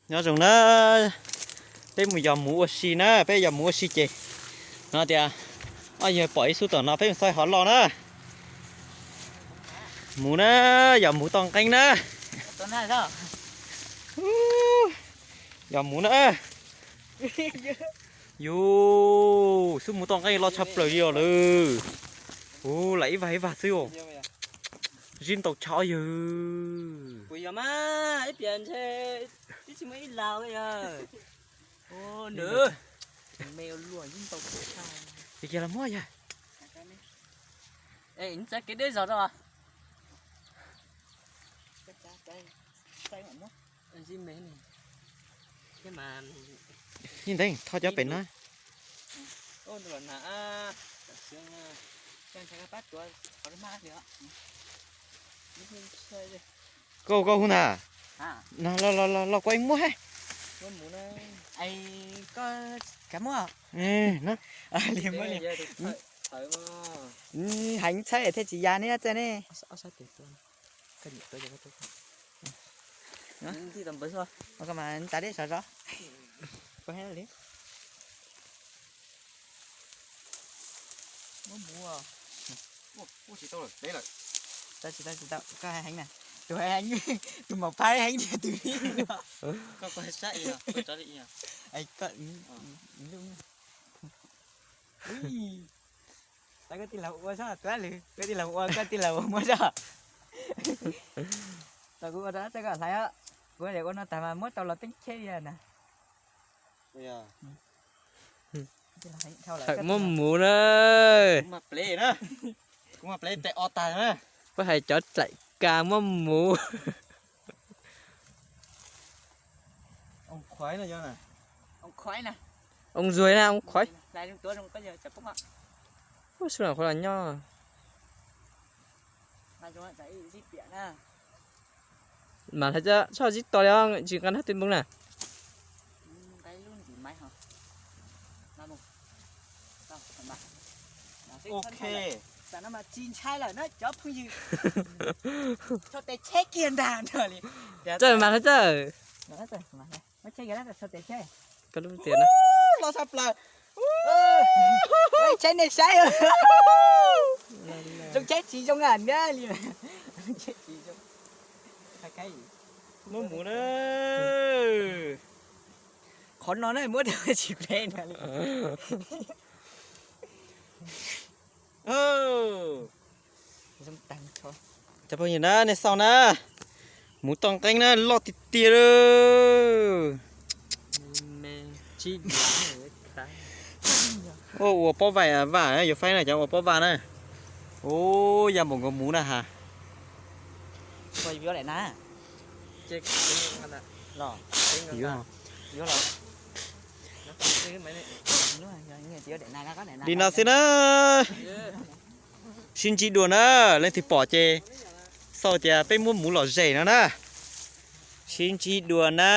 Nyob zoo na, peb mus yos muv ua si na, peb yos muv ua si ces no tias, ob yawg pom ib xub tom no peb mus xauj hov loj na. Muv na, yos muv toj nqeeb na. Yos muv na. Yus, xub muv toj nqeeb loj tshaj plaws li os lawm. Ua lam ib vag ib vag xwb os. Zib ntau tshaj yawg. Ib kiag los muab yawg. Ib ntev tho cov pem no. Koj koj hu na. Los los los los kuv muab. Heev txhawb thiaj tsis ya ne txawj ne. Koj mas tas dej sov zov. Koj heev li. Tsis tau, tsis tau, koj heev na. Tus heev, tus maum phab heev tiag tus. Koj, koj tij laug ua soj tuab lwm, koj tij laug ua, koj tij laug ua, muab soj. Tau kuv ua rau txoj koj hlais os. Kuv ua no tag mas muab tau los teeb cheb li na. Muab muv na. Kuv hais cov tlaim kas muab muv. Oo zuag na, oo qhuav. Ub, xub lam qhuav los nyob. Mas hlais txhob zib to li, tsis nqa nab twb npoo na. Tsis ntshai lawm na cov phooj ywg. Txhua tes cheb kiag ntag li. Txawj mas hlais txawj. Txhua tes cheb. Koj lub tias na. Los sab plaws. Cheb nej saib. Zoo cheb tsis zoo niab li. Muab muv na. Qhov no na muab tsis pleb na li. Cov phooj ywg na, nej xauj na, muv toj nqeeb na, loj tiag tiag li. Ua, ua pob vaj, vaj yuav faib na, cov ua pob vaj na. Ub, ya npaum nkaus muv na has. Li no xwb na. Sib ntsib dua na, leej twg pom ces xauj tias peb muab muv lom zem no na. Sib ntsib dua na.